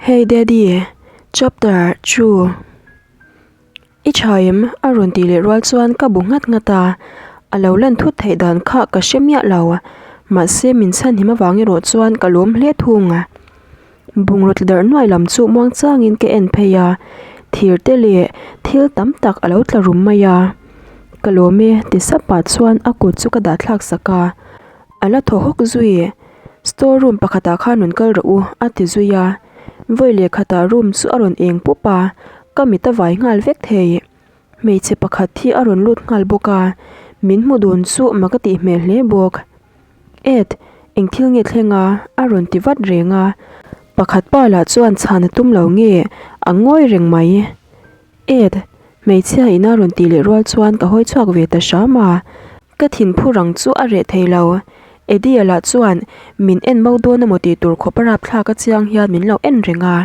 Hey Daddy, Chapter chu i tha em? a rawn tih leh rual chuan ka bu nghat nghat a, a lo lan thut theih dan kha ka hre miah lo. Mahse min chhanhim avang erawh chuan ka lawm hle thung. Bungraw tla darh nuai lam chu muang changin ka en phei a, thir te leh thil tam tak a lo tla rum mai a. Ka lawm e ti sap pah chuan a kut chu ka dah thlak sak a, a la thaw hawk zui. Store room pakhatah khan rawn kal rawh u a ti zui a, vawi leh khatah room chu a rawn eng pup a, ka mit a vai nghal vek thei. Hmeichhe pakhat hi a rawn lut nghal bawk a, min hmu dun chu mak a tih hmel hle bawk. Ed, eng thil nge thleng a? a rawn ti vat reng a, pakhat pa lah chuan chhan a tum lo nge a ngawi reng mai. Ed, hmeichhia ina rawn tih leh rual chuan ka hawi chhuak ve ta hram a, ka thinphu rang chu a reh thei lo. Eddie-a lah chuan min en mau dawn emaw tih tur khawp a rapthlak a chiang hian min lo en reng a.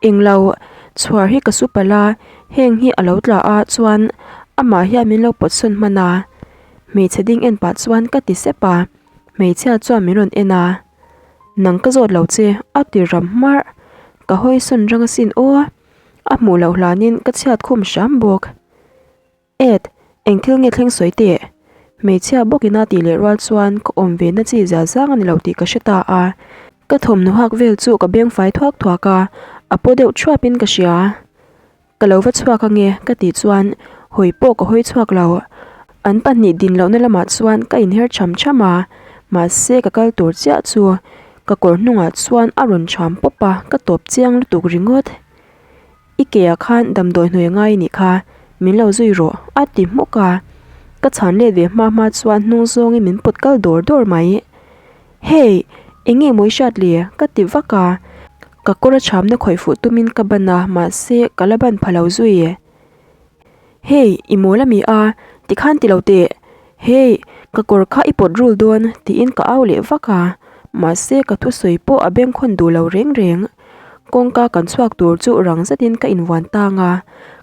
Englo, chhuar hi ka su palh a, heng hi a lo tla a chuan amah hian min lo pawt sawn hman a. Hmeichhe ding en pah chuan ka ti sep a, hmeichhia chuan min rawn en a. Nang ka zawt lo che, a ti ram hmarh. Ka hawi sawn rang asin aw, a hmuh loh hlanin ka chhiat khum hram bawk. Ed, eng thil nge thleng sawi teh? Hmeichhia bawkin a tih leh rual chuan ka awm ve na chi zia zang a ni lo tih ka hre ta a. Ka thawmhnaw hak vel chu ka beng fai thuak thuak a, a paw deuh thuap in ka hria. Ka lo va chhuak ange ka tih chuan hawi pawh ka hawi chhuak lo. An pahnih din lohna lamah chuan ka inher cham cham a, mahse ka kal tur chiah chu ka kawr hnungah chuan a rawn cham pawp a, ka tawp chiang lutuk ringawt. I ke ah khan damdawi hnuai ngai nih kha, min lo zui rawh a ti hmuk a. Ka chhan let ve hma hma chuan hnung zawngin min pawt kal dawr dawr mai. Hey, eng nge maw i hriat le? ka ti vak a. Ka kawr a chhamna khawih fuh tumin ka ban a, mahse ka la ban pha lo zui. Hey, i mawl a mi a, tikhan ti lo teh. Hey, ka kawr kha i pawt rul dawn tiin ka au leh vak a, mahse ka thusawi pawh a bengkhawn duh lo reng reng. Kawngka kan chhuak tur chu rang zetin ka invuan tang a,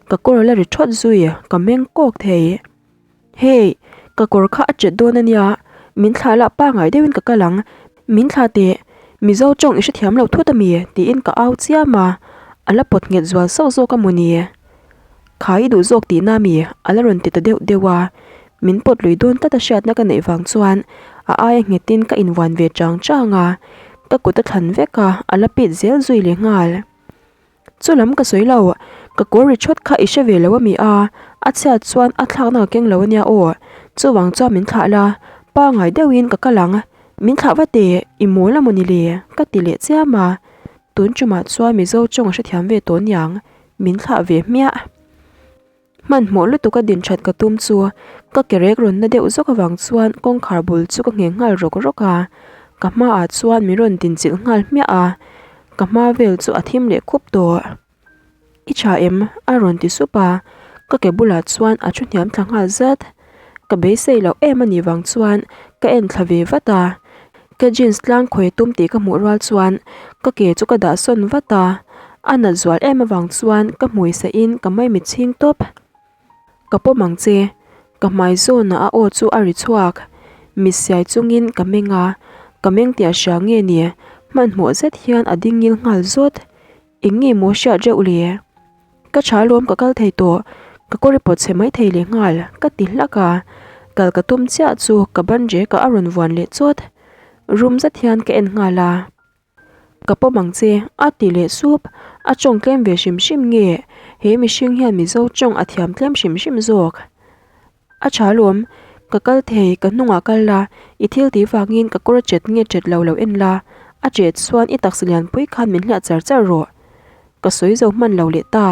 ka kawr a la ri thawt zui, ka meng kawk thei. Hey, ka kawr kha a chet dawn a nia, min thlah lah pangai deuhin ka kal ang, min thlah teh, Mizo tawng i hrethiam lo thut a mi? tiin ka au chiam a, a la pawt nghet zual sauh zawk a maw ni? Kha i duh zawk tihna mi? a la rawn ti ta deuh deuh a, min pawt lui dawn tlat a hriatna ka neih vang chuan a aia nghetin ka invuan ve chang chang a, ka kut a thlan vek a, a la pit zel zui leh nghal. Chu lam ka sawi lo, ka kawr ri thawt kha i hre ve lo a mi a, a chhiat chuan a thlakna ka keng lo a nia aw, chuvang chuan min thlah la, pangai deuhin ka kal ang, min thlah va teh, i mawl a maw ni le? ka ti leh chiam a, tun tumah chuan Mizo tawng a hrethiam ve tawh niang, min thlah ve hmiah. Hmanhmawh lutuk a din that ka tum chu ka ke rek rawn na deuh zawk avang chuan kawngkhar bul chu ka ngheng nghal rawk rawk a, ka hmaah chuan min rawn din chilh nghal hmiah a, ka hma vel chu a thim leh khup tawh. I tha em? a rawn ti sup a, ka ke bulah chuan a thu hniam thla nghal zat. Ka beisei loh em a nih vang chuan ka en thla ve vat a, ka jeans tlang khawi tum tih ka hmuh rual chuan ka ke chu ka dah sawn vat a, a nat zual em avang chuan ka hmui sahin ka maimit chhing tawp. Ka pawm ang che, ka hmai zawnah a aw chu a ri chhuak, mit siai chungin ka meng a, ka meng tih a hria nge ni, hmanhmawh zet hian a ding ngil nghal zawt. Eng nge maw hriat reuh le? Ka tha lawm ka kal thei tawh, ka kawr i pawt chhe mai thei leh nghal ka ti hlak a, kal ka tum chiah chu ka ban rek ah a rawn vuan leh chawt. Rum zet hian ka en nghal a, Ka pawm ang che a ti leh sup, a tawng tlem ve hrim hrim nge he mihring hian Mizo tawng a thiam tlem hrim hrim zawk. A tha lawm, ka kal thei, ka hnungah kal la, i thil tih vangin ka kawr a chet nge chet lo lo en la, a chet chuan i taksa lianpui khan min hliah char char rawh. Ka sawi zo hman lo leh ta.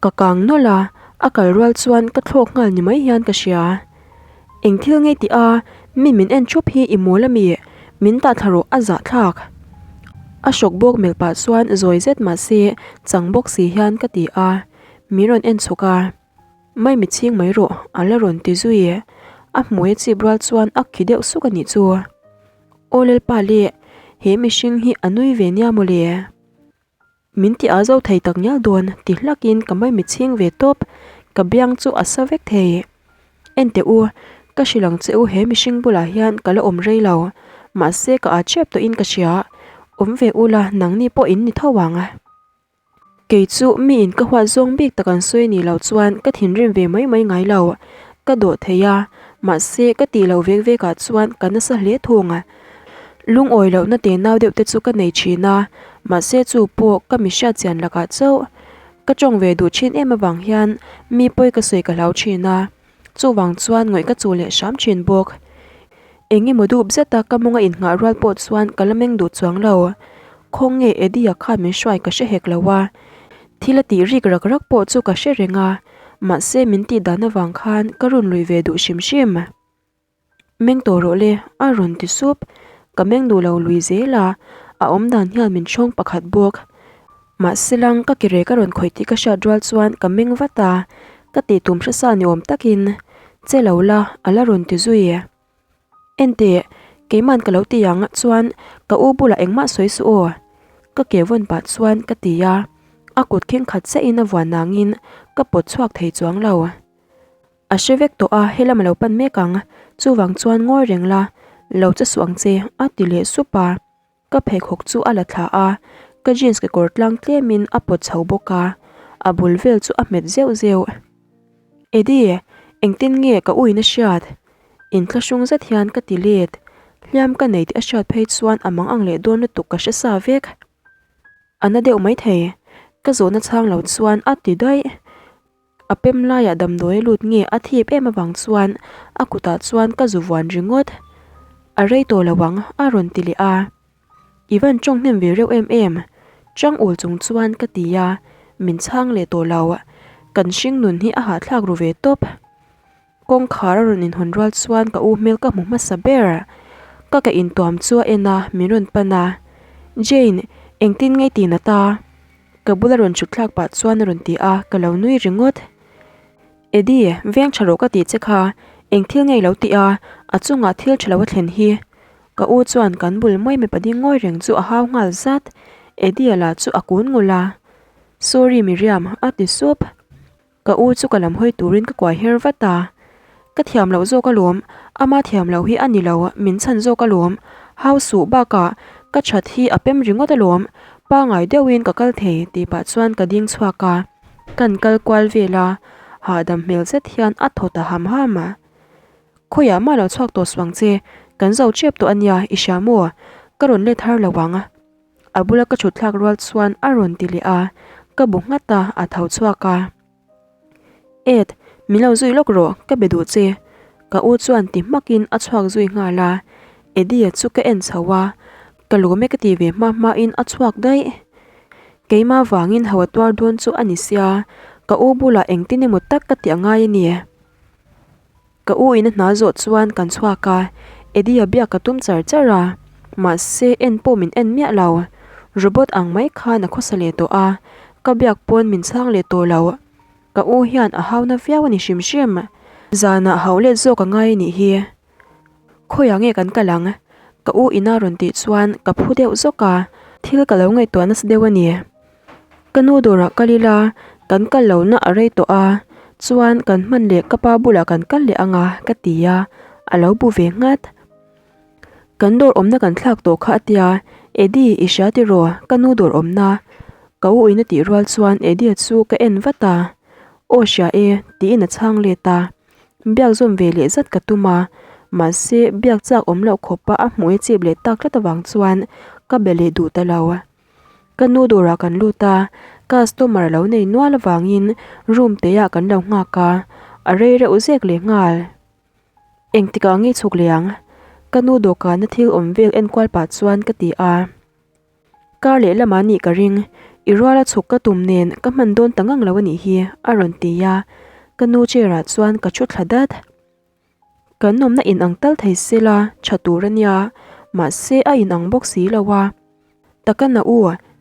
Ka kang nawlh a, a kal rual chuan ka thlawk nghal ni mai hian ka hria. Eng thil ngei tih a, mi min en thup hi i mawl a mi, min tah thla rawh a zah thlak. A hrawk bawk melh pah chuan zawi zet mahse chang bawk si hian ka ti a, min rawn en chhuk a. Mai mi chhing mai rawh, a la rawn ti zui. A hmui a chip rual chuan a khi deuh suk a nih chu. Aw Lalpa le, he mihring hi a nui ve nia mawle. Min ti a zo thei tak ngial dawn ti hlakin ka mai mi chhing ve tawp, ka biang chu a sa vek thei. En teh u, ka hrilh ang che u he mihring bulah hian ka la awm rei lo, mahse ka â chep tawhin ka hria. Awm ve ula, nangni pawh in ni tho ang. Kei chu miin ka huat zawng bik tak an sawi ni lo chuan ka thinrim ve mai mai ngai lo. Ka dawh thei a, mahse ka tih loh vek vek ah chuan ka nasa hle thung. Lungawi lohna te nau deuh te chu ka nei thin a, mahse chu pawh ka mi hriat chian lakah chauh. Ka tawng ve duh thin em avang hian mi pawi ka sawi ka hlau thin a, chuvang chuan ngawih ka chuh leh hram thin bawk. Eng emaw dup zeta ka mawnga innghah rual pawh chuan ka la meng duh chuang lo. Khawnge Eddie-a khan min hruai ka hre hek lo a, thil a tih rik rak rak pawh chu ka hre reng a, mahse min tih dan avang khan ka rawn lui ve duh hrim hrim. Meng tawh rawh le, a rawn ti sup. Ka meng duh lo lui zel a, a awm dan hian min hrawng pakhat bawk. Mahse lang ka ke rek a rawn khawih tih ka hriat rual chuan ka meng vat a, ka tih tum hresa ni awm takin che lo la a la rawn ti zui. Enteh, keiman ka lo ti ang chuan ka u bulah engmah sawi suh aw, ka ke vawn pah chuan ka ti a, a kut kheng khat chiahin a vuan nangin ka pawt chhuak thei chuang lo. A hre vek tawh a, helam a lo pan mek ang, chuvang chuan ngawi reng la, lo che suh ang che, a ti leh sup a. Ka pheikhawk chu a la thla a, ka jeans kekawr tlang tlemin a pawt chho bawk a, a bul vel chu a hmet zeuh zeuh. Eddie, engtin nge ka uin a hriat? Inthlahrung zet hian ka ti let, hliam ka nei tih a hriat phei chuan a mang ang leh dawn lutuk ka hre sa vek. A na deuh maithei, ka zawhna chhang lo chuan a ti daih. A pem laiah damdawi a lut nge a thip em avang chuan a kutah chuan ka zu vuan ringawt. A rei tawh lo ang a rawn ti leh a. I van tawng hnem ve reuh em em, chang ul chung chuan ka ti a, min chhang leh tawh lo. Kan hring nun hi a hahthlak ru ve tawp. Kawngkhar a rawn inhawn rual chuan ka u hmel ka hmu hmasa ber. Ka ka intuam chu a en a, min rawn pan a. Jane, engtin nge i ti nat a? Ka bula rawn chhut thlak pah chuan a rawn ti a, ka lo nui ringawt. Eddie, veng tha rawh ka tih che kha, eng thil nge i lo tih a, a chungah thil tha lo a thlen hi. Ka u chuan kan bul mai mipa ding ngawi reng chu a hau nghal zat. Eddie-a lah chu a kun ngul a. Sorry Miriam, a ti sup. Ka u chu ka lam hawi turin ka kuai her vat a, Ka thiam loh zawk alawm, ama thiam loh hi a ni lo, min chhan zawk alawm, hau suh bakah ka that hi a pem ringawt alawm, pangai deuhin ka kal thei tih pah chuan ka ding chhuak a, kan kal kual vel a, hahdam hmel zet hian a thaw ta ham ham a. Khawiah mah lo chhuak tawh suang che, kan zo tep tawh a nia, i hria maw? Ka rawn let har lo ang. A bula ka chhut thlak rual chuan a rawn ti leh a, ka bu nghat a, a tho chhuak a. Ed, min lo zui lawk rawh, ka be duh che. Ka u chuan ti hmakin a chhuak zui nghal a, Eddie-a chu ka en chho a, ka lawm e ka ti ve hma hmain a chhuak daih. Keimah vangin ho a tuar dawn chu a ni sia, ka u bulah engtin emaw tak ka tih a ngai a ni. Ka u in a hna zawh chuan kan chhuak a, Eddie-a biak ka tum char char a, mahse en pawh min en miah lo. Robot ang mai khan a khawsa leh tawh a, ka biak pawn min chhang leh tawh lo. Ka u hian a hauna viau a ni hrim hrim. Zanah hauh let zawk a ngai a nih hi. Khawiah nge kan kal ang? Ka u ina rawn tih chuan ka phu deuh zawk a, thil ka lo ngaihtuah nasa deuh a ni. Ka nu dawrah kal ila, kan kal lohna a rei tawh a, chuan kan hman leh ka pa bulah kan kal leh ang a, ka ti a, a lo bu ve nghat. Kan dawr awmna kan thlak tawh kha a tia, Eddie i hria tiraw ka nu dawr awmna? Ka u in a tih rual chuan Eddie chu ka en vat a, Aw hria e, tiin a chhang let a. Biak zawm ve leh zat ka tum a, mahse biak chak awm loh khawpa a hmuh e chip leh tak tlat avang chuan ka be leh duh ta lo. Ka nu dawrah kan lut a, customer lo nei nual avangin room te ah kan lo nghak a, a rei reuh zek leh nghal. Engtikah nge chhuk leh ang? Ka nu dawhkana thil awm vel enkual pah chuan ka ti a. Kar leh lamah nih ka ring, i ruala chhuk ka tum nen ka hman dawn ta ngang lo a nih hi, a rawn ti a, ka nu chair ah chuan ka thu thla dat. Kan awmna in ang tal thei se la tha tur a nia, mahse a in ang bawk si lo a. Takana u,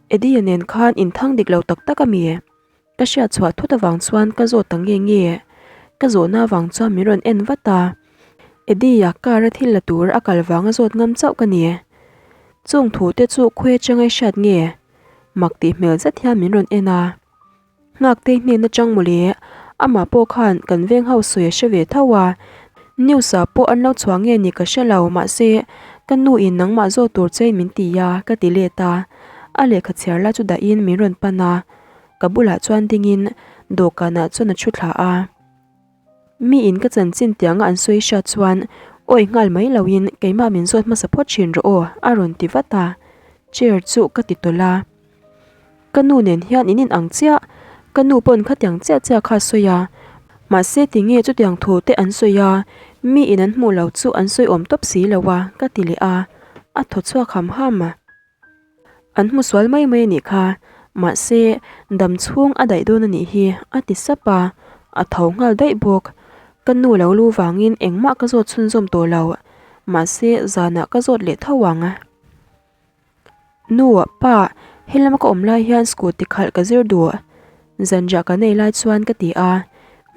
Eddie-a nen khan in thang dik lo tak tak a mi? Ka hriat chhuah thut avang chuan ka zawt ta nge nge. Ka zawhna avang chuan min rawn en vat a. Eddie-a car a thil la tur a kal vanga zawt ngam chauh ka ni. Chung thu te chu khawi atanga i hriat nge? Mak tih hmel zet hian min rawn en a. Nghaktei hnen atang mawle, amah pawh khan kan veng ho sawi a hre ve tho a. News ah pawh an lo chhuah nge ni ka hre lo mahse. Ka nu in nangmah zawt tur che in min ti a, ka ti let a. A lehkha chhiar lai chu dahin min rawn pan a, ka bulah chuan dingin dawhkanah chuan a thu thla a. Mi in ka chanchin tianga an sawi hriat chuan awi nghal mai loin keimah min zawt hmasa phawt thin rawh aw a rawn ti vat a, chair chu ka ti tawlh a. Ka nu nen hian in in ang chiah, ka nu pawn khatiang chiah chiah kha a sawi a, mahse tinge chutiang thu te an sawi a, mi in an hmuh lo chu an sawi awm tawp si lo a ka ti leh a, a thaw chhuak ham ham. An hmu sual mai mai a nih kha, mahse dam chhung a daih dawn a nih hi a ti sap a, a tho nghal daih bawk. Ka nu lo lu vangin engmah ka zawt chhunzawm tawh lo, mahse zanah ka zawt leh tho ang. Nu, pa, helama ka awm lai hian scooty khalh ka zir duh, zanriah kan ei lai chuan ka ti a,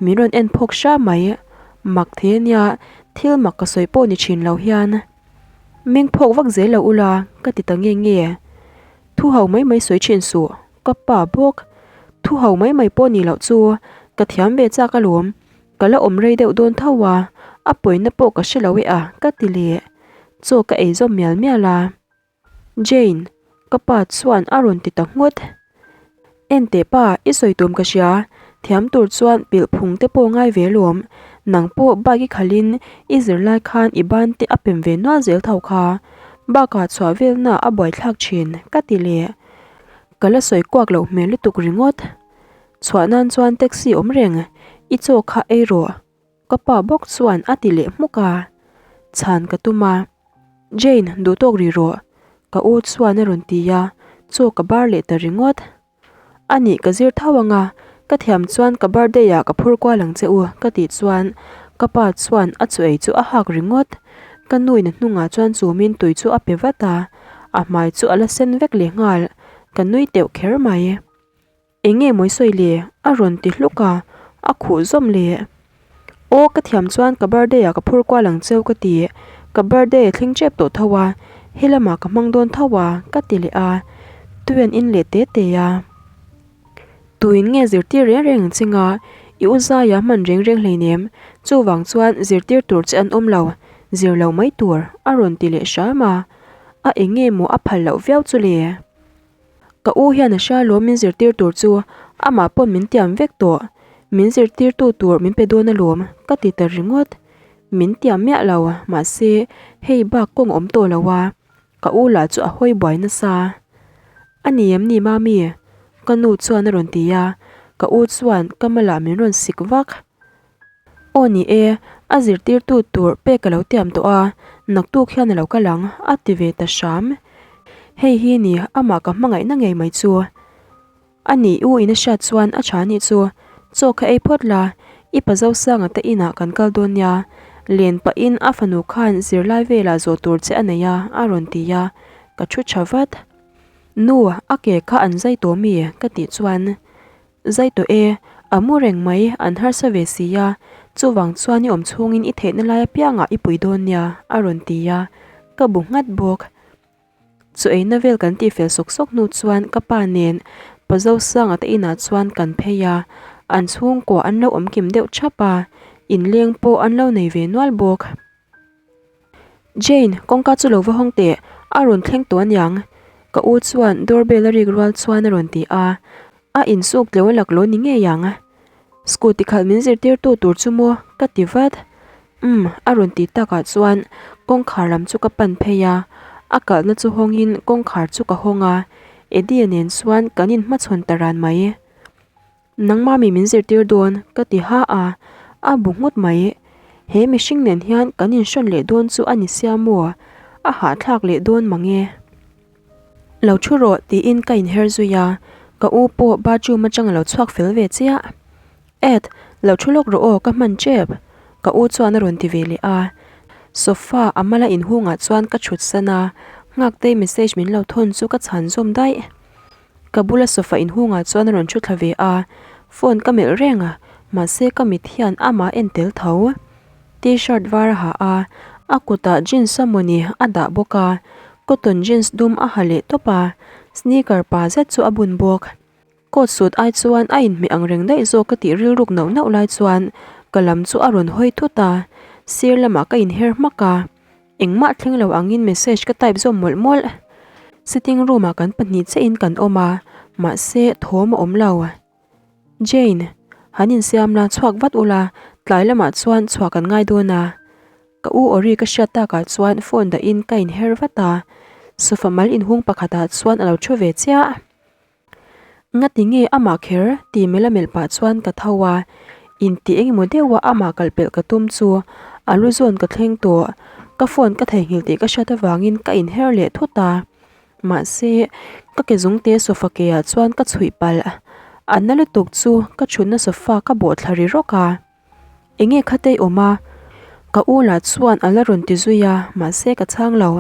min rawn en phawk hram mai, mak thei a nia, thil mak ka sawi pawh ni thin lo hian. Meng phawk vak zel lo ula ka ti ta nge nge. Thu ho mai mai sawi thin suh, ka pa bawk. Thu ho mai mai pawh ni loh chu ka thiam ve chak alawm, ka la awm rei deuh dawn tho a, a pawina pawh ka hre lo e a ka ti leh. Chaw ka ei zawm mial mial a. Jane, ka pa chuan a rawn ti ta nghut. Enteh pa, i sawi tum ka hria, thiam tur chuan pilh phung te pawh ngai ve lawm, nang pawh bike i khalhin i zirlai khan i ban te a pem ve nual zel tho kha, bakah chhuah velna a buaithlak thin, ka ti leh. Ka la sawi kuak loh hmel lutuk ringawt. Chhuah nan chuan taxi awm reng, i chaw kha ei rawh. Ka pa bawk chuan a ti leh hmuk a, chhan ka tum a, Jane, duh tawk ri rawh, ka u chuan a rawn ti a, chaw ka bar leh ta ringawt. A nih ka zir tho ang a, ka thiam chuan ka birthday ah ka phur kual ang che u ka tih chuan ka pa chuan a chaw ei chu a hak ringawt. Ka nu in a hnungah chuan chumin tui chu a pe vat a, a hmai chu a la sen vek leh nghal, ka nui teuh kher mai. Eng nge mawi sawi le? A rawn ti hluk a, a khuh zawm le. Aw ka thiam chuan ka birthday ah ka phur kual ang cheu ka ti, ka birthday a thleng tep tawh tho a, he lamah ka hmang dawn tho a ka ti leh a, tui an in leh te te a. Tuin nge zirtir reng reng ang chinga i u zaia hman reng reng hleinem, chuvang chuan zirtir tur che an awm lo, zir lo mai tur a rawn ti leh hram a, a eng nge maw a phal loh viau chu le? Ka u hian a hria lawm min zirtir tur chu amah pawn min tiam vek tawh, min zirtirtu tur min pe dawn alawm ka ti ta ringawt. Min tiam miah lo mahse hei bak kawng awm tawh lo a, ka u lah chu a hawi buai nasa. A ni em ni mami? Ka nu chuan a rawn ti a, ka u chuan ka malah min rawn sik vak. Aw ni e, a zirtirtu tur pek ka lo tiam tawh a, naktuk hian a lo kal ang, a ti ve ta hram. Hei hi ni amah ka hmangaihna ngei mai chu. A nih u in a hriat chuan a tha nih chu, chaw kha ei phawt la, i pa Zosanga te inah kan kal dawn nia, len pahin a fanu khan zirlai velah zawh tur che a nei a, a rawn ti a, ka thu tha vat. Nu, a ke kha an zai tawh mi? ka tih chuan. Zai tawh e, a mu reng mai, an harsa ve si a, chuvang chuan i awm chhungin i theihna lai apiangah i pui dawn nia, a rawn ti a, ka bu nghat bawk. Chaw eina vel kan tih fel sawk sawk hnu chuan ka pa nen Pa Zosanga te inah chuan kan phei a, an chhungkua an lo awm kim deuh thap a, inleng pawh an lo nei ve nual bawk. Jane, kawngka chu lo va hawng teh, a rawn thleng tawh aniang. Ka u chuan doorbell a rik rual chuan a rawn ti a, a insuk tleu a laklawh ni ngei ang. Scooty khalh min zirtirtu tur chu maw ka ti vat. Umm, a rawn ti takah chuan kawngkhar lam chu ka pan phei a, a kalhna chu hawngin kawngkhar chu ka hawng a, Eddie-a nen chuan kan inhmachhawn ta ran mai. Nangmah mi min zirtir dawn ka ti ha a, a bu nghut mai. He mihring nen hian kan inhrawn leh dawn chu a ni sia maw? A hahthlak leh dawn mang e. Lo thu rawh tiin ka inher zui a, ka u pawh bathroom atang a lo chhuak fel ve chiah. Ed, lo thu lawk rawh aw ka hman tep ka u chuan a rawn ti ve leh a. Sofa a mala inhungah chuan ka thut san a, Nghaktei message min lo thawn chu ka chhan zawm daih. Ka bula sofa inhungah chuan a rawn thu thla ve a, phone ka melh reng a, mahse ka mit hian amah en tel tho. T-shirt var a ha a, a kutah jeans a mawni a dah bawk a, cotton jeans dum a ha leh tawp a, sneaker pa zet chu a bun bawk. Coat suit ai chuan a inhmeh ang reng daih zawk ka tih rilruk nauh nauh lai chuan ka lam chu a rawn hawi thut a, sir lamah ka inher hmak a. Engmah thleng lo angin message ka type zawm mawlh mawlh. Sitting room ah kan pahnih chiahin kan awm a, mahse thawm a awm lo. Jane, han insiam la chhuak vat ula, tlai lamah chuan chhuah kan ngai dawn a. Ka u Ori ka hriat takah chuan phone dahin ka inher vat a, sofa mal inhung pakhatah chuan a lo thu ve chiah. Ngati nge amah kher tih melh a melh pah chuan ka tho a, intih engemaw deuha amah kalh pelh ka tum chu a lu zawn ka thleng tawh, ka phone ka theihnghilh tih ka hriat avangin ka inher leh thut a, mahse ka ke zungte sofa ke ah chuan ka chhuih palh, a na lutuk chu ka thutna sofa ka bawh thla ri rawk a. Enge kha te i awm a? Ka u lah chuan a la rawn ti zui a, mahse ka chhang lo.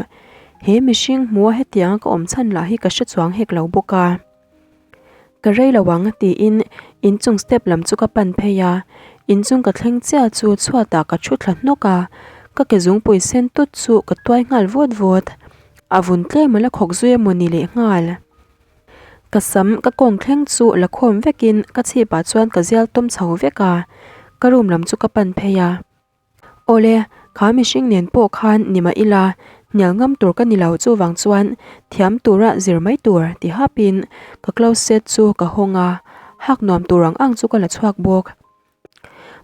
He mihring hmua hetianga ka awm chhan lah hi ka hre chuang hek lo bawk a. Ka rei lo ang tiin inchung step lam chu ka pan phei a, inchung ka thleng chiah chu chhuatah ka thu thla hnawk a, ka ke zungpui sen tut chu ka tuai nghal vawt vawt. A vun tlem a la khawk zui emaw ni lehnghal. Ka sam ka kawng thleng chu la khawm vekin ka chhipah chuan ka zial tawm chho vek a, ka room lam chu ka pan phei a. Awle, kha mihring nen pawh khan ni mah ila, hnial ngam tur ka ni lo chuvang chuan thiam tura zir mai tur ti hapin ka closet chu ka hawng a, hak nuam tur ang ang chu ka la chhuak bawk.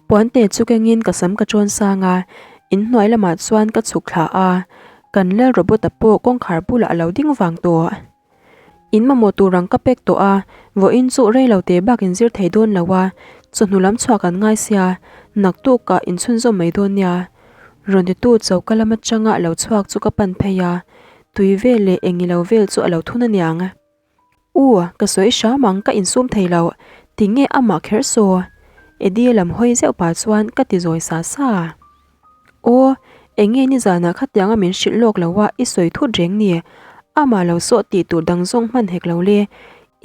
Puante chu kengin ka sam ka chawn sang a, inhnuai lamah chuan ka chhuk thla a, kan lal robot-a pawh kawngkhar bulah a lo ding vang tawh. In mamawh tur ang ka pek tawh a, vawiin chu rei lo te bak in zir thei dawn lo a, chawhnu lam chhuah kan ngai sia, naktukah in chhunzawm mai dawn nia. Rawn titu choka lam atanga lo chhuak chu ka pan phei a, tui vel leh eng ilo vel chu a lo thun aniang. U, ka sawi hram ang ka insum thei lo, tinge amah kher saw? Eddie lam hawi zeuh pah chuan ka ti zawi sa sa. Aw, enge nizanah khatianga min hrilh lawk lo a i sawi thut reng ni? Amah lo sawh tih tur dang zawng hman hek lo le.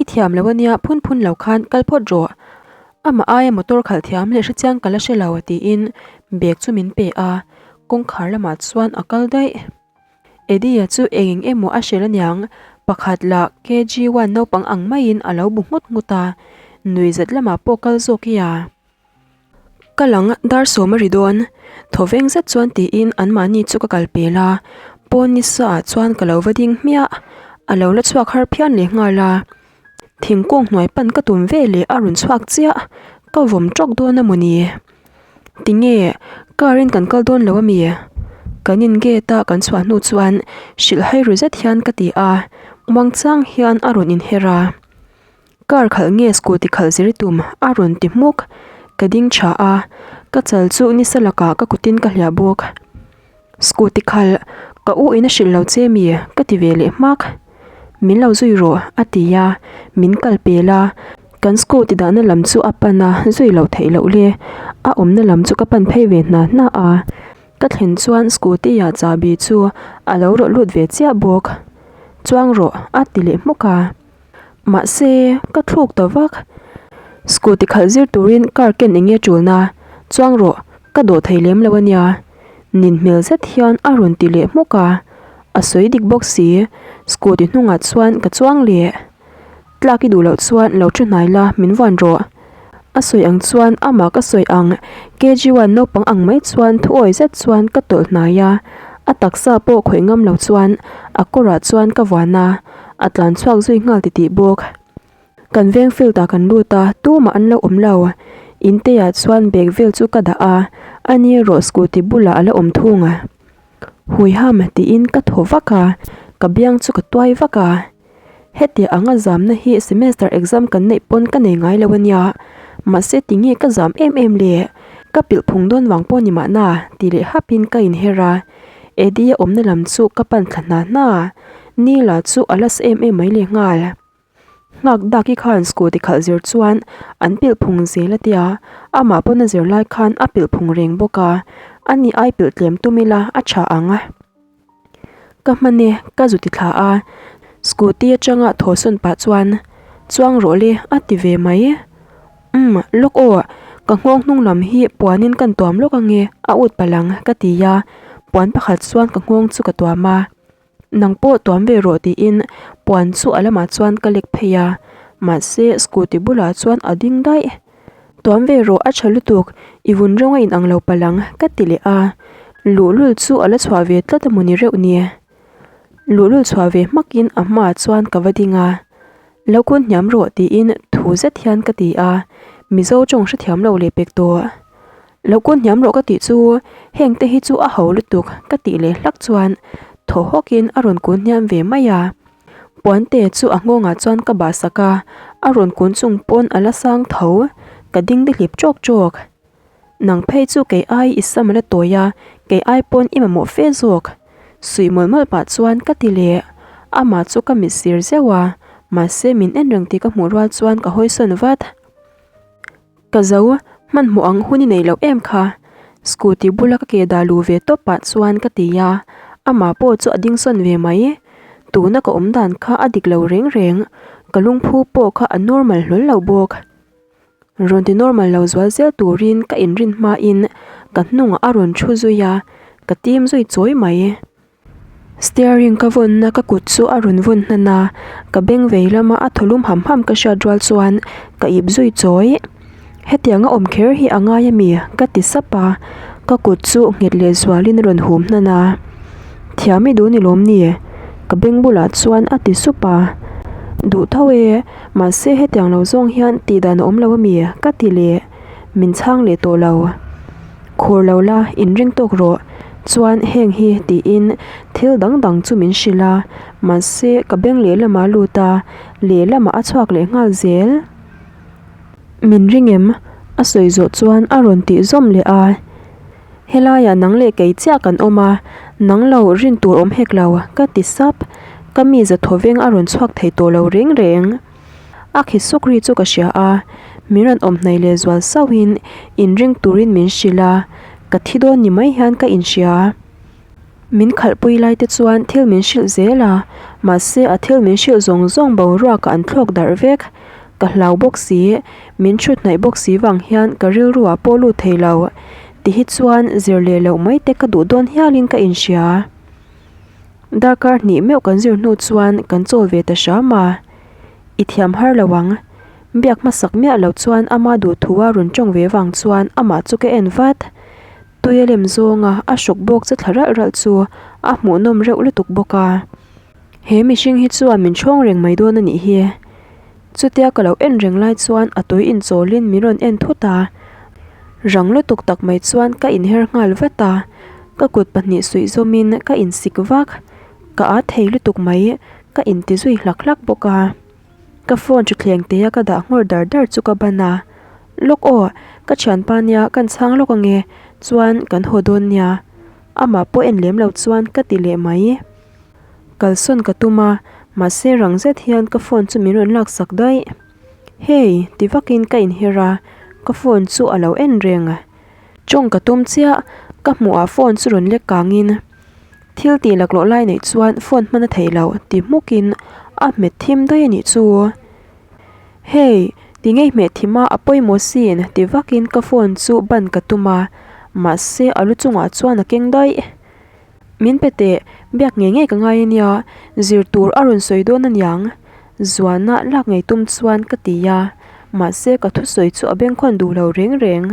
I thiam lo ania phun phun lo khan kal phawt rawh. Amah aia motor khalh thiam leh hrechiang ka la hre lo tiin bag chu min pe a, kawngkhar lamah chuan a kal daih. Eddie-a chu eng eng emaw a hrilh aniang, pakhat lah KG one naupang ang maiin a lo bu nghut nghut a, nui zet lamah pawh kal zawk i a. Ka lang dar sawm a ri dawn, thaw veng zet chuan tiin anmahni chu ka kal pel a, pawn nisa ah chuan ka lo va ding hmiah, a lo la chhuak har phian leh nghal a, thingkung hnuai pan ka tum ve leh a rawn chhuak chiah, ka vawm tawk dawn a mawni. Tinge car in kan kal dawn lo ami? Kan in gate a kan chhuah hnu chuan hrilh hai ru zet hian ka ti a, muang chang hian a rawn inher a. Car khalh nge scooty khalh zir tum a rawn ti hmuk, ka ding tha a, ka chal chu nisa lakah ka kutin ka hliah bawk. Scooty khalh, ka u in a hrilh lo che mi? Ka ti ve leh hmak. Min lo zui rawh, a ti a, min kal pel a, kan scooty dahna lam chu a pan a, zui loh theih loh le. A awmna lam chu ka pan phei ve hna hna a, ka thlen chuan scooty ah chahbi chu a lo rawh lut ve chiah bawk. Chuang rawh, a ti leh hmuk a. Mahse, ka thluk ta vak. Scooty khalh zir turin car ken eng nge tulna? Chuang rawh, ka dawh thei lem lo ania. Nin hmel zet hian a rawn ti leh hmuk a. A sawi dik bawk si, scooty hnungah chuan ka chuang leh. Tlak i duh loh chuan lo thu hnai la, min vuan rawh. A sawi ang chuan amah ka sawi ang, KG one naupang ang mai chuan thuawi zet chuan ka tawlh hnai a, a taksa pawh khawih ngam lo chuan a kawrah chuan ka vuan a, a tlan chhuak zui nghal titih bawk. Kan veng field ah kan lut a, tumah an lo awm lo. Inte ah chuan bag vel chu ka dah a, ani erawh scooty bulah a la awm thung a. Huiham tiin ka thaw vak a, ka biang chu ka tuai vak a. Hetiang anga zamna hi semester exam kan neih pawn ka nei ngai lo ania, mahse tinge ka zam em em le? Ka pilh phung dawn vang pawh ni mahna ti leh hapin ka inher a, Eddie-a awmna lam chu ka pan thla hna hna, Neil-a chu a la sa em em mai leh nghal. Nghak Daki khan scooty khalh zir chuan an pilh phung zel a tia, amah pawn a zir lai khan a pilh phung reng bawk a, ani ai pilh tlem tum ila a tha ang. Ka hman e, ka zu ti thla a, scooty atanga thaw sawn pah chuan chuang rawh le a ti ve mai. Umm, lawk aw, ka nghawng hnung lam hi puanin kan tuam lawk ange a ut palh ang ka ti a, puan pakhat chuan ka nghawng chu ka tuam a, nang pawh tuam ve rawh tiin puan chu a lamah chuan ka lek phei a, mahse scooty bulah chuan a ding daih. Tuam ve rawh a tha lutuk, i vun rawng a inang lo palh ang ka ti leh a. Luhlul chu a la chhuah ve tlat a maw ni reuh ni. Luhlul chhuah ve hmakin a hmaah chuan ka va ding a, Lo kun hniam rawh tiin thu zet hian ka ti a, Mizo tawng hrethiam lo leh pek tawh. Lo kun hniam rawh ka tih chu heng te hi chu a ho lutuk ka tih leh hlak chuan thaw hawkin a rawn kun hniam ve mai a. Puante chu a nghawngah chuan ka bah sak a, a rawn kun chung pawn a la sang tho, ka ding dihlip tawk tawk. Nang phei chu kei ai i sam a la tawi a, kei ai pawn i mamawh fe zawk. Suih mawlh mawlh pah chuan ka ti leh. Amah chu ka mit sir zeuh a, mahse min en reng tih ka hmuh rual chuan ka hawisawn vat. Ka zo, hmanhmawh ang hun i nei loh em kha? Scooty bula ka ke dah luh ve tawp pah chuan ka ti a, amah pawh chu a ding sawn ve mai. Tuna ka awm dan kha a dik lo reng reng, ka lungphu pawh kha a normal hlawl lo bawk. Rawn ti normal lo zual zel turin ka inrin hmain ka hnungah a rawn thu zui a, ka tim zui chawi mai. Steering ka vawnna ka kut chu a rawn vawn hnan a, ka beng vei lama a thaw lum ham ham ka hriat rual chuan ka ip zui chawi. Hetianga awm kher hi a ngai ami? ka ti sap a, ka kut chu nghet leh zualin a rawn hum hnan a. Thiam i duh ni lawm ni? Ka beng bulah chuan a ti sup a. Duh tho e, mahse hetiang lo zawng hian tih dan a awm lo ami? ka ti leh. Min chhang leh tawh lo. Khur lo la, inring tawk rawh. Chuan heng hi tiin thil dang dang chu min hrilh a, mahse ka beng lehlamah a lut a, lehlamah a chhuak leh nghal zel. Min ring em? A sawi zawh chuan a rawn tih zawm leh a. Helaiah nang leh kei chiah kan awm a, nang lo rin tur awm hek lo, ka ti sap. Ka mi za thawveng a rawn chhuak thei tawh lo reng reng. A khi suk ri chu ka hria a, min rawn awm hnaih leh zual sauhin inring turin min hrilh a, ka thi dawn ni mai hian ka inhria. Min khalhpui lai te chuan thil min hrilh zel a, mahse a thil min hrilh zawng zawng boruakah an thlawk darh vek. Ka hlau bawk si, min thut hnaih bawk si vang hian ka rilruah pawh lut thei lo. Ti hi chuan zir leh loh mai te ka duh dawn hialin ka inhria. Darkar hnih meuh kan zir hnu chuan kan chawl ve ta hram a, I thiam har lo ang. Biak hmasak miah lo chuan ama duh thu a rawn tawng ve vang chuan amah chu ka en vat. Tui a lem zawnga a hruk bawk che thla ralh ralh chu a hmuhnawm reuh lutuk bawk a. He mihring hi chuan min ṭhawng reng mai dawn a nih hi. Chutia ka lo en reng lai chuan a tui inchawlin min rawn en thut a, rang lutuk tak mai chuan ka inher nghal vat a, ka kut pahnih suih zawmin ka insik vak, ka at thei lutuk mai, ka inti zui hlak hlak bawk a. Ka phone thutthleng te a ka dah nghawr dar dar chu ka ban a, Lawk aw, ka thianpa nia kan chhang lawk ange, chuan kan haw dawn nia, amah pawh en lem lo chuan ka ti leh mai. Kalsawn ka tum a, mahse rang zet hian ka phone chu min rawn laksak daih. Hey, ti vakin ka inher a, ka phone chu a lo en reng. Tawng ka tum chiah, ka hmuhah phone chu rawn lek kangin thil tih laklawh lai neih chuan phone hman a theih loh ti hmukin a hmet thim daih a nih chu. Hey, ti ngei hmeh thim a, a pawimawh sin ti vakin ka phone chu ban ka tum a, mahse a lu chungah chuan a keng daih. Min pe teh, biak ngei ngei ka ngai a nia, zir tur a rawn sawi dawn a niang. Zuana lak ngei tum chuan ka ti a, mahse ka thusawi chu a bengkhawn duh lo reng reng.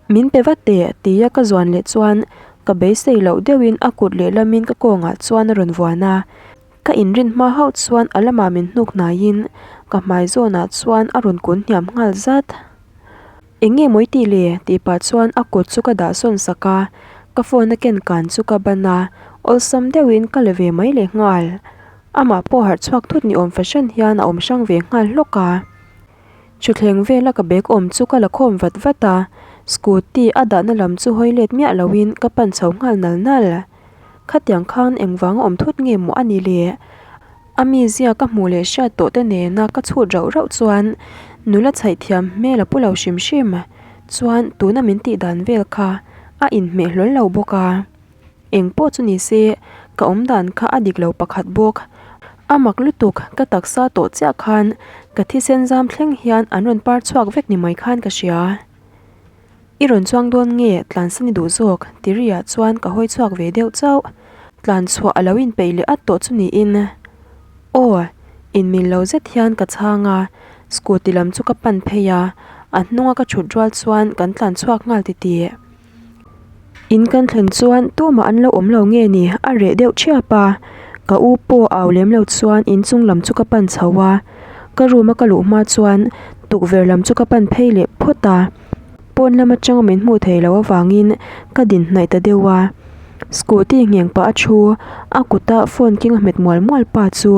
Min pe vat teh tia ka zuan leh chuan ka beisei loh deuhin a kut lehlamin ka kawngah chuan a rawn vuan a, ka inrin hma hauh chuan a lamah min hnuk hnaiin ka hmai zawnah chuan a rawn kun hniam nghal zat. Eng nge mawi tih le? tih pah chuan a kut chu ka dah sawn sak a, ka phone a ken kan chu ka ban a, awlsam deuhin ka la ve mai leh nghal. Amah pawh harh chhuak thut ni awm fahran hian a awm hrang ve nghal hlawk a. Thutthleng vela ka bag awm chu ka la khawm vat vat a, scooty a dahna lam chu hawi let miah loin ka pan chho nghal nal nal. Khatiang khan engvanga awm thut nge maw a ni le? A mizia ka hmuh leh hriat tawh te nena ka chhut rauh rauh chuan nula chhaih thiam hmel a pu lo hrim hrim chuan tuna min tih dan vel kha a inhmeh hlawl lo bawk a. Eng pawh chu ni se ka awm dan kha a dik lo pakhat bawk. A mak lutuk ka taksa tawh chiah khan ka thisen zam thleng hian an rawn par chhuak vek ni mai khan ka hria. I rawn chuang dawn nge tlansan i duh zawk? Tiriah chuan ka hawi chhuak ve deuh chauh. Tlan chhuah a lo inpeih leh at tawh chu niin. Aw, inmil lo zet hian ka chhang a, scooty lam chu ka pan phei a, a hnunga ka thut rual chuan kan tlan chhuak nghal titih. In kan thlen chuan tumah an lo awm lo nge ni a reh deuh thiap a, ka u pawh au lem lo chuan inchung lam chu ka pan chho a, ka room a ka luh hma chuan tukverh lam chu ka pan phei leh phawt a, pawn lam atanga min hmuh theih loh avangin ka din hnaih ta deuh a, scooty ngheng pah a thu a kuta phone keng a hmet mual mual pa chu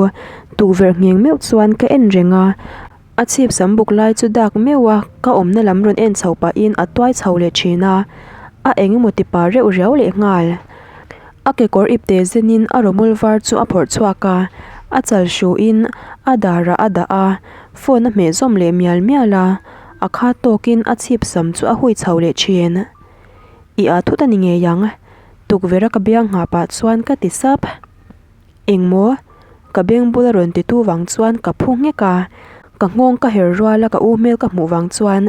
tukverh ngheng meuh chuan ka en reng a. A chhip sam buk lai chu dak meuh a, ka awmna lam rawn en chho pahin a tuai chho leh thin a, a eng emaw ti pa reuh riau leh nghal. A kekawr ipte zenin a rawmawl var chu a phawrh chhuak a, a chal hruin a darah a dah a, phone a hmeh zawm leh mial mial a, a kha tawkin a chhip sam chu a hui chho leh thin. I â thut a ni ngei ang, tukverh a ka biang nghah pah chuan ka ti sap. Engmaw? Ka beng bula rawn ti tu vang chuan ka phu nghek a, ka nghawng ka her rual a ka u hmel ka hmuh vang chuan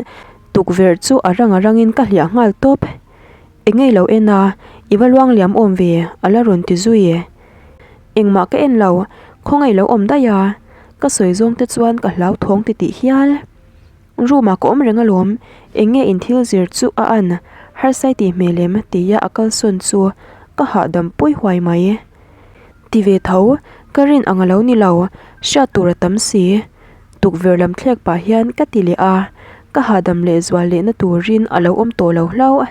tukverh chu a rang a rangin ka hliah nghal tawp. Engei lo en a, i va luang liam awm ve, a la rawn ti zui. Engmah ka en lo, khawngaih lo awm daih a, ka sawi zawng te chuan ka hlauthawng ti tih hial. Room ah ka awm reng alawm, eng nge in thil zir chu a an, harsai tih hmel em tia a kalsawn chu ka hahdam pui huai mai. Ti ve tho, ka rin ang a lo ni lo, hriat tur a tam si. Tukverh lam thlek pah hian ka ti leh a, ka hahdam leh zual lehna turin a lo awm tawh lo hlauh.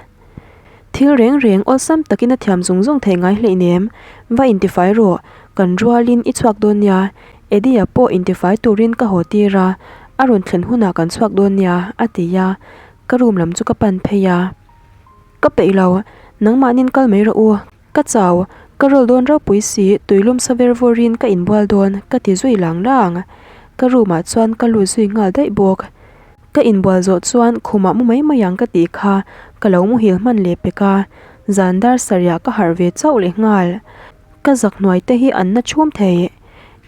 Thil reng reng awlsam takin a thiam zung zung thei ngai hleinem, va intifai rawh, kan rualin i chhuak dawn nia, Eddie-a pawh intifai turin ka haw tir a, a rawn thlen hunah kan chhuak dawn nia, a ti a, ka room lam chu ka pan phei a. Ka peih lo, nangmahnin kal mai rawh u, Ka chau, ka rawl dawn ropui si, tuilum sa ver vawrin ka inbual dawn, ka ti zui lang lang. Ka room ah chuan ka lut zui nghal daih bawk. Ka inbual zawh chuan khumah mu mai mai ang ka tih kha ka lo muhil hman leh pek a, zan dar sarih ah ka harh ve chauh leh nghal. Ka zak hnuai te hi an na chhum thei.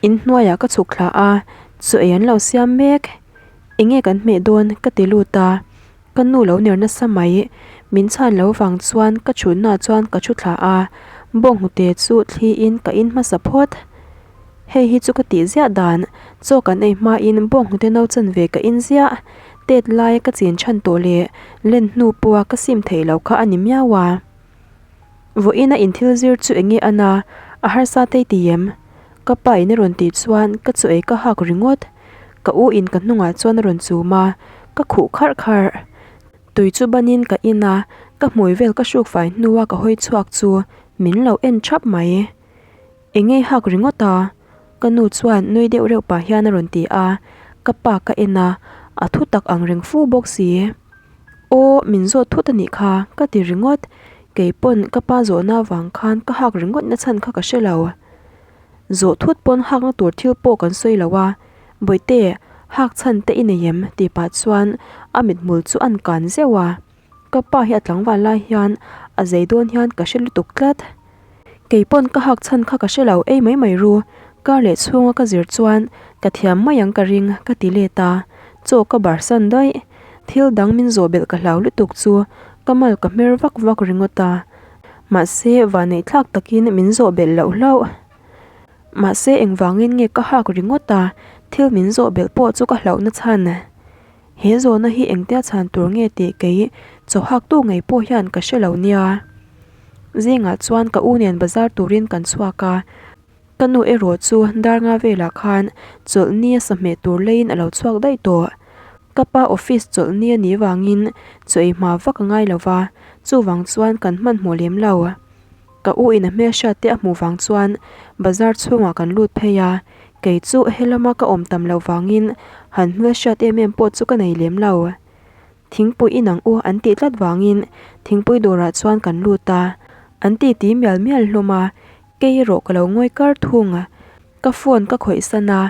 In hnuaiah ka chhuk thla a, chaw ei an lo siam mek. Enge kan hmeh dawn ka ti lut a. Ka nu lo ner nasa mai, min chhan lo vang chuan ka chhunna chuan ka thu thla a, bawnghnute chu thli in ka in hmasa phawt. Hei hi chu ka tih ziah dan, chaw kan ei hma in bawnghnute no chan ve ka in ziah, tet lai ka chin chhan tawh leh len hnu pawha ka sim theih loh kha a ni miau a. Vawiin a inthil zir chu enge a na, a harsa tei ti em? Ka pa in a rawn tih chuan ka chaw ei ka hak ringawt. Ka u in ka hnungah chuan a rawn chum a, ka khuh kharh kharh. Tui chu banin ka in a, ka hmui vel ka hruk fai hnua ka hawi chhuak chu min lo en thap mai. Engei hak ringawt a? Ka nu chuan nui deuh reuh pah hian a rawn ti a, ka pa ka en a, a thu tak ang reng fu bawk si. Aw, min zawt thut a nih kha, ka ti ringawt. Kei pawn ka pa zawhna avang khan ka hak ringawt na chhan kha ka hre lo. Zawh thut pawn hakna tur thil pawh kan sawi lo a, Bawihte, hak chhan te i nei em? tih pah chuan a mithmul chu an kan zeuh a. Ka pa hi a tlangval lai hian a zei dawn hian ka hre lutuk tlat. Kei pawn ka hak chhan kha ka hre lo ei mai mai ru, kar leh chhunga ka zir chuan ka thiam mai ang ka ring ka ti let a, chaw ka bar san daih. Thil dang min zawh belh ka hlau lutuk chu ka mal ka hmer vak vak ringawt a, mahse vanneih thlak takin min zawh belh loh hlauh. Mahse engvangin nge ka hak ringawt a, thil min zawh belh pawh chu ka hlauhna chhan. He zawhna hi engtia chhan tur nge tih kei chaw haktu ngei pawh hian ka hre lo nia. Zingah chuan ka u nen bazar turin kan chhuak a, ka nu erawh chu dar nga velah khan chawlhni a sahmeh tur leiin a lo chhuak daih tawh. Ka pa office chawlhni a nih vangin chaw ei hma vak a ngai lo va, chuvang chuan kan hmanhmawh lem lo. Ka u in a hmelhriat te a hmuh vang chuan bazar chhungah kan lut phei a, kei chu helama ka awm tam loh vangin han hmelhriat em em pawh chu ka nei lem lo. Thingpui inang u an tih tlat vangin thingpui dawrah chuan kan lut a, an ti ti mial mial hlawm a, kei erawh ka lo ngawi kar thung. Ka phone ka khawih san a,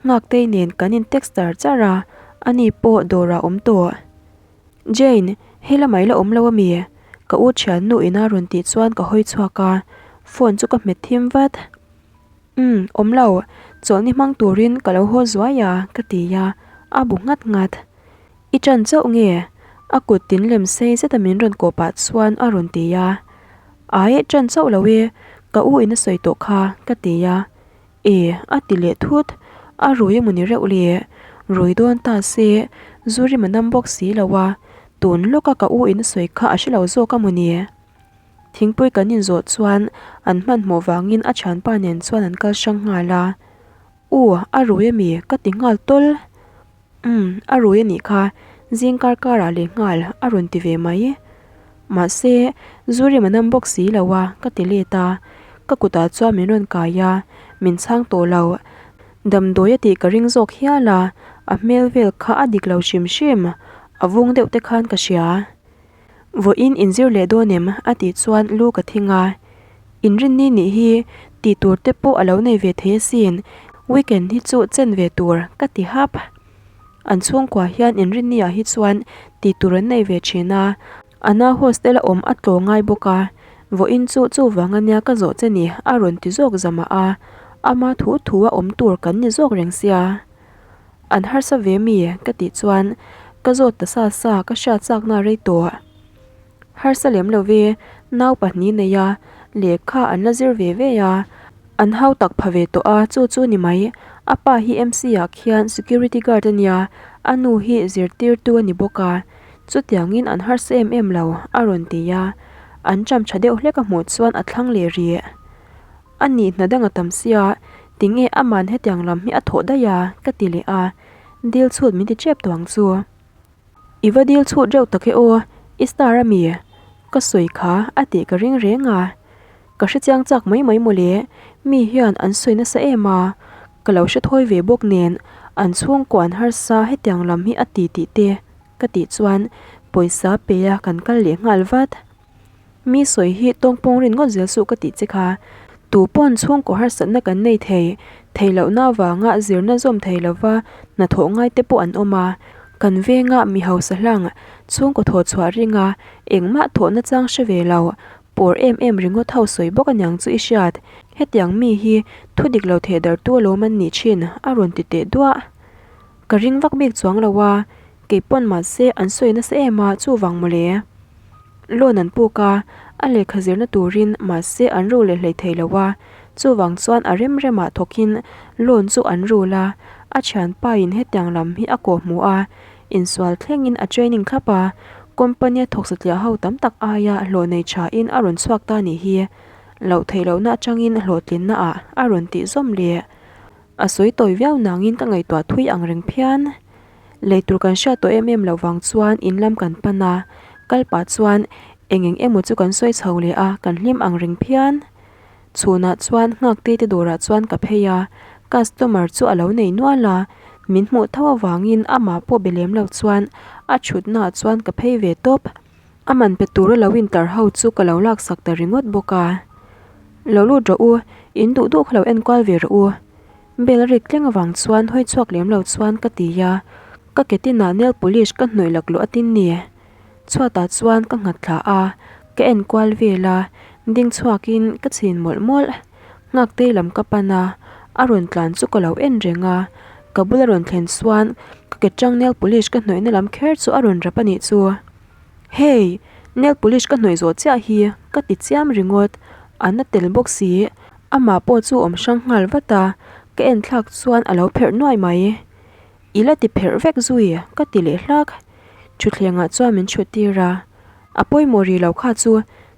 Nghaktei nen kan in text char char a, ani pawh dawrah awm tawh. Jane, hei lamah i la awm lo ami? Ka u thiannu ina rawn tih chuan ka hawi chhuak a, phone chu ka hmet thim vat. Umm, awm lo, chawlhni hmang turin ka lo haw zuai a, ka ti a, a bu nghat nghat. I ṭan chauh nge? A kut tin lem sei zeta min rawn kawh pah chuan a rawn ti a. Ai, ṭan chauh lo e, ka u in a sawi tawh kha, ka ti a. E, a ti leh thut. A rui emaw ni reuh le? Rui dawn ta se, zu rim a nam bawk si lo a, tun lawka ka u in a sawi kha a hre lo zawk a maw ni? Thingpui kan inzawh chuan an hmanhmawh vangin a thianpa nen chuan an kal hrang nghal a. U, a rui ami? Ka ti nghal tawl. Umm, a rui anih kha, zing kar karah leh nghal a rawn ti ve mai. Mahse, zu rim a nam bawk si lo a, ka ti let a. Ka kutah chuan min rawn kai a, min chhang tawh lo. Damdawi a tih ka ring zawk hial a, a hmel vel kha a dik lo hrim hrim, a vung deuh te khan ka hria. Vawiin inzir leh dawn em? a tih chuan lu ka thing a. Inrinni nih hi tih tur te pawh a lo nei ve thei asin, weekend hi chu chen ve tur ka ti hap. An chhungkua hian inrinni ah hi chuan tih tur an nei ve thin a, a nau hostel a awm a tlaw ngai bawk a, vawiin chu chuvang ania ka zawh che ni a rawn ti zawk zamah a, ama thu thu a awm tur kan ni zawk reng sia. An harsa ve mi? ka tih chuan ka zawt ta sa sa ka hriat chakna rei tawh. Harsa lem lo ve, nau pahnih nei a, lehkha an la zir ve ve a, an hau tak pha ve tawh a, chu chu ni mai. A pa hi MC ah khian security guard a nia, a nu hi zirtirtu a ni bawk a, chutiangin an harsa em em lo, a rawn ti a. An cham tha deuh hlek a hmuh chuan a thlang leh rih. A nih hna dang a tam sia, tinge aman hetiang lam hi a thawh daih a? ka ti leh a, dil chhut min ti tep tawh ang chu. I va dil chhut reuh tak e aw, i star a mi? Ka sawi kha a tih ka ring reng a, ka hre chiang chak mai mai mawle, mi hian an sawi nasa em a, ka lo hre thawi ve bawk nen an chhungkaw an harsa hetiang lam hi a ti tih te ka tih chuan pawisa pe a kan kal leh nghal vat. Mi sawi hi tawngpawng rin ngawt zel suh ka tih che kha. Tu pawn chhungkaw harsatna kan nei thei, thei lohna avanga zirna zawm thei lova hnathawh ngai te pawh an awm a. Kan venga mi hausa hlang chhungkaw thawh chhuah ringa engmah thawhna chang hre ve lo, pawr em em ringawt ho sawi bawk aniang chu i hriat. Hetiang mi hi thu dik lo theh darh tu alawm an nih thin a rawn ti teh duah. Ka ring vak bik chuang lo a, kei pawn mahse an sawi nasa em a chuvang mawle. Loan an puk a, a lehkha zirna turin mahse an ru leh hlei thei lo a, chuvang chuan a rem remah thawkin loan chu an rul a, a thianpa in hetiang lam hi a kawh hmu a, insual thlengin a training thlap a, company a thawk satliah ho tam tak aia hlawh nei tha in a rawn chhuak ta nih hi, loh theih lohna atangin hlawhtlinna ah a rawn tih zawm leh. A sawi tawi viau nangin ka ngaihtuah thui ang reng phian. Lei tur kan hriat tawh em em loh vang chuan in lam kan pan a, kal pah chuan eng eng emaw chu kan sawi chho leh a, kan hlim ang reng phian. Chhunah chuan Nghakte te dawrah chuan ka phei a, customer chu a lo nei nual a, min hmuh tho avangin amah pawh be lem lo chuan a thutnaah chuan ka phei ve tawp. A man pe tura lo intar ho chu ka lo laksak ta ringawt bawk a. Lo lut rawh u, in duh duh kha lo enkual ve rawh u. Bell a rik tleng avang chuan hawi chhuak lem lo chuan ka ti a, ka ke tinah nail polish ka hnawih laklawh a tin ni. Chhuatah chuan ka nghat thla a, ka enkual vel a, ding chhuakin ka chhin mawlh mawlh. Nghaktei lam ka pan a, a rawn tlan chu ka lo en reng a, ka bula rawn thlen chuan ka ke tang nail polish ka hnawihna lam kher chu a rawn rap a nih chu. Hey! Nail polish ka hnawih zawh chiah hi ka ti chiam ringawt, a na tel bawk si. Amah pawh chu awm hrang nghal vat a, ka en thlak chuan a lo pherh nuai mai. I la ti pherh vek zui ka ti leh hlak. Thutthlengah chuan min chhut tir a, a pawimawh rih lo kha chu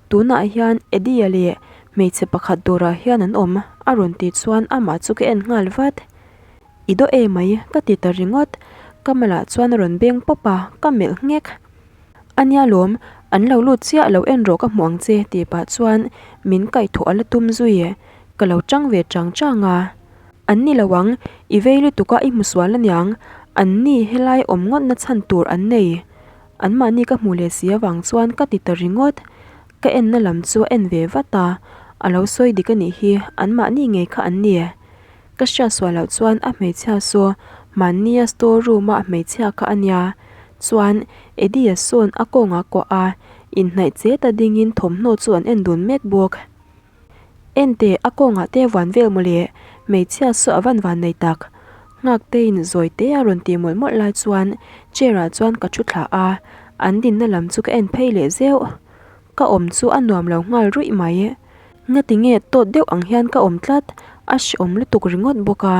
tunah hian Eddie-a leh hmeichhe pakhat dawrah hian an awm a rawn tih chuan amah chu ka en nghal vat. I daw e mai ka ti ta ringawt, ka malah chuan a rawn beng pawp a, ka melh nghek. A nia lawm, an lo lut chiah lo en rawh ka hmuh ang che tih pah chuan min kaihthawh a la tum zui, ka lo tang ve chang chang a. An ni lo ang, i vei lutuk a i hmu sual aniang, an ni helai awm ngawtna chhan tur an nei. Anmahni ka hmuh leh si avang chuan ka ti ta ringawt, ka enna lam chu a en ve vat a, a lo sawi dik anih hi, anmahni ngei kha an ni. Ka hriat sual loh chuan a hmeichhia saw mahnia store room a hmeichhia kha a nia. Chuan Eddie-a sawn a kawngah kuah a, inhnaih che ta dingin thawmhnaw chu an en dun mek bawk. Enteh a kawngah te vuan vel mawle, hmeichhia saw a van van nei tak. Nghakteiin zawi te a rawn tih mawlh mawlh lai chuan chair ah chuan ka thu thla a, an dinna lam chu ka en phei leh zeuh. Ka awm chu a nuam lo nghal ruih mai. Ngati nge tawt deuh ang hian ka awm tlat, a hreawm lutuk ringawt bawk a.